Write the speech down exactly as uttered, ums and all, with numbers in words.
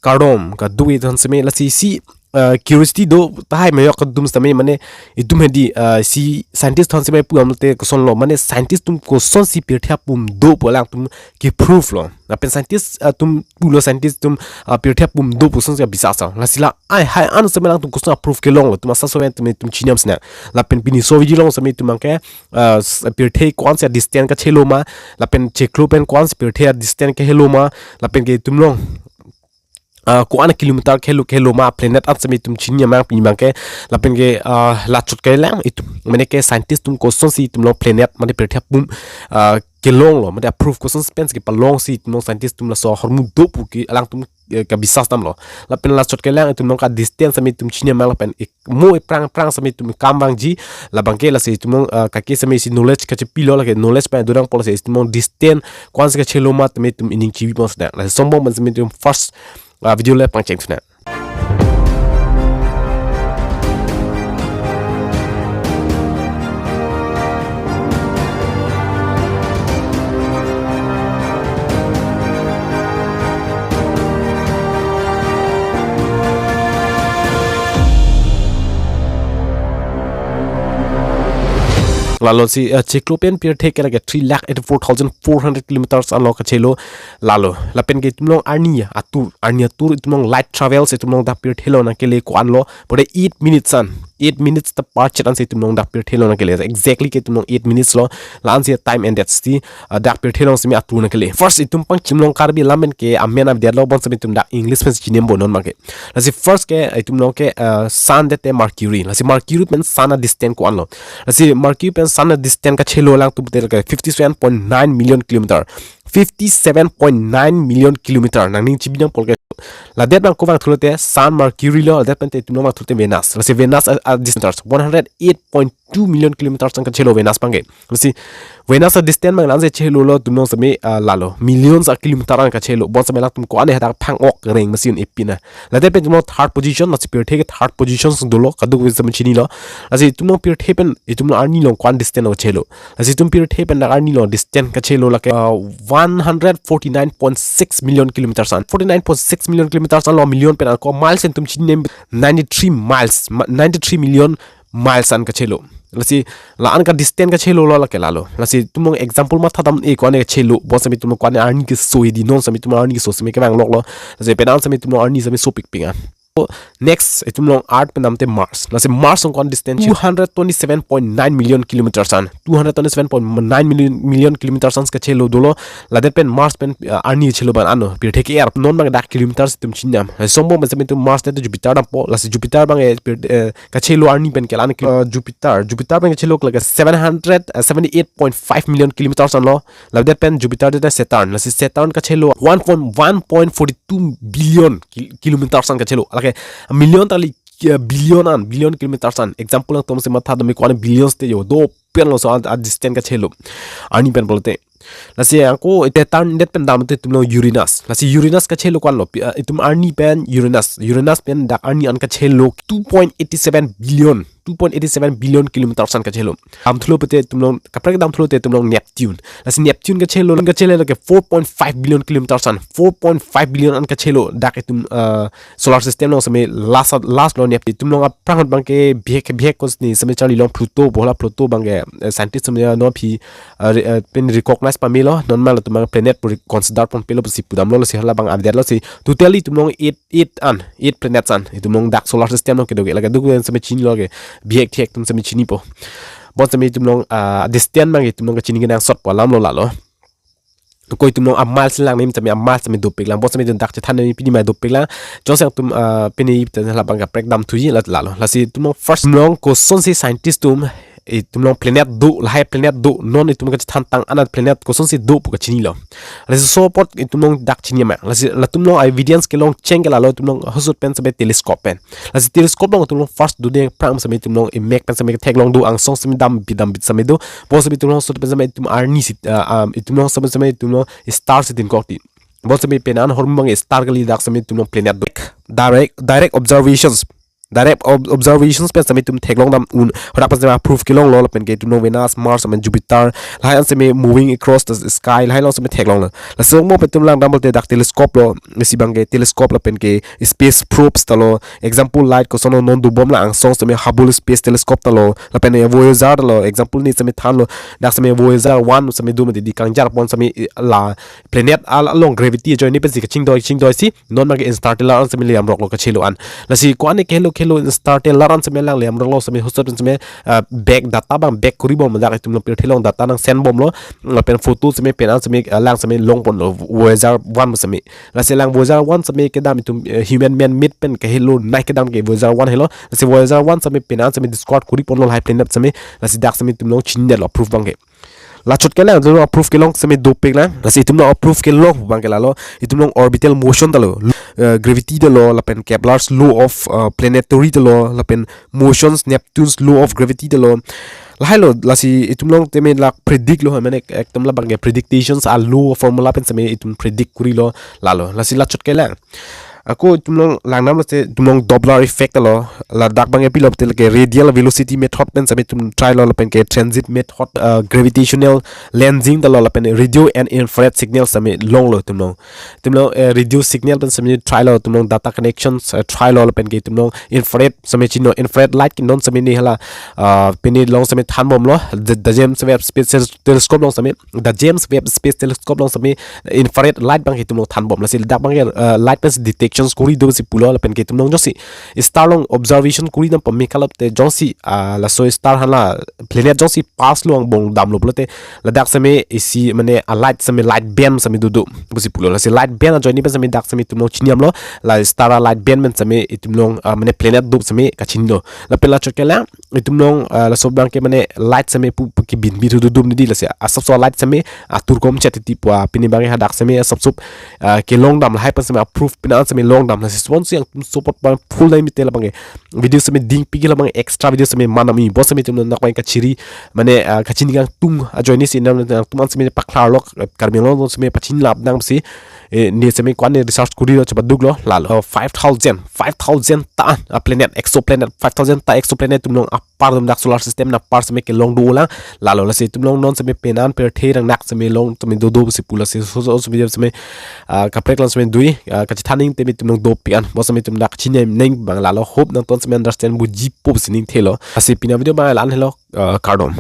kardom kado-an than seme lasi isi, uh, curiosity do tahai mayok kadum seme mane itum hedi, uh, isi scientist than seme pu amte kosonlo mane scientist atum kosonsi pirthe apum do pu alangtum ke proof lo. Lapen scientist, uh, atum pulo scientist atum, uh, pirthe apum do pu kosonsi bisas lo. Lasi la ai hai an seme alangtum koson proof kelonglo. Itum asa so itum itum chiniam sena. Lapen pini so video along seme itum abangke, uh, s-, pirthe ko-ansi distance kachelo ma, lapen chiklo pen ko-ansi pirthe distance kachelo ma, lapen ke itum along, ah, ko-an kilometer kachelo kachelo ma planet an seme itum chiniam abang pini abangke, lapen ke, ah, la chot kelang itum mane ke scientist atum kosonsi itum along planet mane pirthe apum, ah, kelonglo mane proof koson pensi kepalongsi itum along scientist atum laso ahormu do pu ke alangtum, eh, kabisas damlo. Lapen la chot kelang itum along ka distance seme itum chiniam abang lapen ik-, mo ephrang phrang seme itum kam vangji, labangke lasi itum along, ah, kake seme isi knowledge kachepilo lake knowledge pen dodang pu lasi itum along distance ko-ansi kachelo ma teme itum ining chibi pon sena. Lasi songbong pen seme itum first, ah, video le pangcheng sena. Lalo si, eh, chiklo pen pirthe ke lake three lakh eighty-four thousand four hundred kilometers anlo kachelo lalo. Lapen ke itum along arni atur, arni atur itum along light travels itum along dak pirthe lo nangkele ko-anlo. Pode eight minutes an, eight minutes ta parchet ansi itum along dak pirthe lo nangkele. Exactly ke itum along eight minutes lo. La-ansi time and date si, uh, dak pirthe along seme atur nangkele. First itum pangchim along Karbi alam pen ke amen avedetlo bonseme itum dak English pen chiniam bo non abangke. Lasi first ke itum along ke, uh, Sun det te Mercury. Lasi Mercury pen Sun a distance ko-anlo. Lasi Mercury pen Sun a distance kachelo alangtum te ke fifty seven point nine million kilometer. Fifty seven point nine million kilometer. Nangning chibi nang pol ke. La det abang ko vangthulo te Sun Mercury lo, la det pen te itum along vangthulo te Venus. Lasi Venus a, a distance one hundred eight point two million kilometers an kachelo Venus abangke. Lasi Venus a distance abang la-ansi chelo lo itum along seme, ah, lalo. Millions a kilometer an kachelo. Bonseme alangtum ko-an hadak phang-ok reng masi un-e pina. La det pen itum along third position, lasi pirthe ke third position sung dolo, kadokave seme chinilo. Lasi itum along pirthe pen, itum along arni along ko-an distance lo chelo. Lasi itum pirthe pen dak arni along distance kachelo lake, uh, one hundred forty-nine point six million kilometers an. Forty-nine point six million kilometers anlo, million pen ako miles an itum chini ninety-three miles, ma-, ninety-three million miles an kachelo. Lasi la-an ka distance kachelo lo lake lalo. Lasi itum along example matha dam-e ko-an kachelo. Bonseme itum along ko-an arni keso hedi non seme itum along arni keso seme kevangloklo. Lasi penang seme itum along arni seme sopik ping an. Next, itum along Earth pen dam te Mars. Lasi Mars along ko-an distance two hundred twenty-seven point nine million kilometers an. Two hundred twenty-seven point nine million, million kilometers an kachelo dolo. La det pen Mars pen, uh, arni chelo abang anlo. Pirthe ke er non abang dak kilometers itum chiniam. Lasi songbong pen seme itum Mars te Jupiter dampo. Lasi Jupiter abang, eh, pir-, eh, kachelo arni pen ke la-an ki-, uh, Jupiter. Jupiter pen kachelo lake seven hundred, uh, seventy-eight point five million kilometers anlo. La det pen Jupiter te Saturn. Lasi Saturn kachelo one point, one point forty-two billion kil-, kilometers an kachelo. Lake million ta kali, eh, billion an, billion kilometers an. Example alangtum si matha dam-e ko-an billions te jo. Dopen lo so a, a distance kachelo. Arni pen pulote. Lasi ako ite Saturn det pen dam te itum along Uranus. Lasi Uranus kachelo ko-anlo. Pi-, eh, itum arni pen Uranus. Uranus pen dak arni an kachelo two point eighty-seven billion. Two point eighty-seven billion kilometers an kachelo. Damthulo pute itum along, kaprek damthulo te itum along Neptune. Lasi Neptune kachelo, kachelo lake four point five billion kilometers an. Four point five billion an kachelo. Dak itum, uh, solar system along seme last, last lo Neptune. Itum along aphrang ahut abangke bihek, bihek kosni seme charli long Pluto, bola Pluto abangke, eh, scientist seme non aphi, uh, re-, uh, pen recognize pamelo, non ma lo itum abang planet pu consider ponpelo pusi pudamlo, lasi hala abang update lo si. Totally itum along eight eight an, eight planets an, itum along dak solar system along kedo ke, lake duk seme chinilo ke, bihek thihek atum seme chinipo. Bonseme itum along, ah, distance abang itum along kachini kenangsot pu alam lo lalo. Ko itum along a miles lang nem seme a miles seme dopik lang, bonseme itum dak chethan nem pini ma dopik lang. Jongsi atum, ah, pini itum hala abang kaprek damthuji la lalo. Lasi itum along first itum along kosonsi scientist atum itum along planet do, lahai planet do, non itum kachethan tang anat planet kosonsi do pu kachinilo. Lasi so apot itum along dak chini ma. Lasi latum along evidence kelong cheng ke lalo itum along hosot pen seme telescope pen. Lasi telescope along itum along first dodeng aphrang seme itum along emek pen seme theklong do, angsong seme dambit dambit seme do. Bonseme itum along hosot pen seme itum arni si, ah, ah, itum along seme seme itum along star si dinkok ti. Bonseme penang ahormu abang star kali, dak seme itum along planet do. Direct, direct observations. Direct ob observations pen sitame itum theklong dam un, hadak pen sitame proof kelonglo, lapen ke itum long Venus, Mars, lapen Jupiter, lahai an sitame moving across the sky, lahai along sitame theklonglo. Laso mo pen itum langdam pulote dak telescope lo, isi abang ke telescope lapen ke space probes ta lo, example light koson non dobom la angsong sitame Hubble Space Telescope ta lo, lapen Voyager ta lo, example ne sitame thanlo, dak sitame Voyager one sitame do mati di kangjar pon sitame, eh, la planet al along gravity ajoine pensi kachingdoi chingdoi si non abang ke interstellar an sitame liam roklo kachelo an. Lasi ko-an ke helo helo interstellar an sitame lang liam roklo sitame husot sitame, ah, back data abang back kuri bom dak itum long pirthe along data nang send bomlo, lapen photo sitame pen an sitame, ah, lang sitame long ponlo Voyager one sitame. Lasi lang Voyager one sitame kedam itum, eh, human man made pen kehelo nai kedam ke Voyager one helo. Lasi Voyager one sitame pen an sitame discover kuri ponlo lahai planet sitame. Lasi dak sitame itum long chinine lo proof abang ke. Lachot ke lang, itum long proof kelong sitame dopik lang. Lasi itum long proof kelong abang ke lalo, itum long orbital motion ta lo, eh, gravity ta lo, lapen Kepler's law of, eh, planetary ta lo, lapen motions, Neptune's law of gravity ta lo. Lahai lo, lasi itum long tame lak predict lo, mane ekdom labang ke predictions a law formula pen sitame itum predict kurilo, lalo. Lasi lachot ke lang. Ako itum long langdam lo sitame itum long Doppler effect ta lo, ladak abang ke pilo pulote ke radial velocity method pen sitame itum try lo, lapen ke transit method, uh, gravitational lensing ta lo, lapen radio and infrared signal sitame longlo itum long. Itum long, eh, radio signal pen sitame try lo, itum long data connections, eh, try lo, lapen ke itum long infrared sitame chino, infrared light ke non sitame ne hala, uh, pini long sitame than bomlo, the, the James Webb Space Tel-, Telescope long sitame, the James Webb Space Telescope long sitame infrared light abang ke itum long than bom. Lasi dak abang ke, uh, light pen si detections kuri do si pulo, lapen ke itum long jongsi star long observation kuri dam pamikalote jongsi, uh, laso star hala planet jongsi pass lo angbong damlo pulote ladak sitame isi mane a light sitame light band sitame dodo pusi pulo. Lasi light band ajoine pen sitame dak sitame itum long chiniam lo, la star a light band pen sitame itum long, ah, mane planet do sitame kachinilo. Lapen lachot ke lang itum long, ah, laso abang ke mane light sitame pu, pu kibin bi thu dodum nidi, lasi asapso light sitame atur kom chet ti pu a pini abang ke hadak sitame asapso, ah, kelong dam lahai pen sitame a proof pen an sitame long dam, lasi swan si yang itum support abang full time mite labang ke video sitame dingpik labang extra video sitame manami bo sitame itum nang abang kachiri mane, ah, kachini kangtung ajoine si nang nangtum an sitame paklar lo, Karbi Anglong sitame pachin lap nang si, eh, ne sitame ko-an ne research kuri lo chepaduk lo lalo. Oh, five thousand, five thousand ta an, ah, planet, exoplanet, five thousand ta exoplanet itum long apar dum dak solar system na apar sitame kelong dolang lalo. Lasi itum long non sitame pen an pirthe rang nak sitame long sitame dodo si pulo, lasi so so sitame sitame, ah, kaprek lang sitame dui, ah, kachethan ning tame itum long dopik an bo sitame itum dak chini ning abang lalo. Hope nangtum sitame understand buji po si ning thelo. Lasi pini a video abang la-an helo, ah, kardom.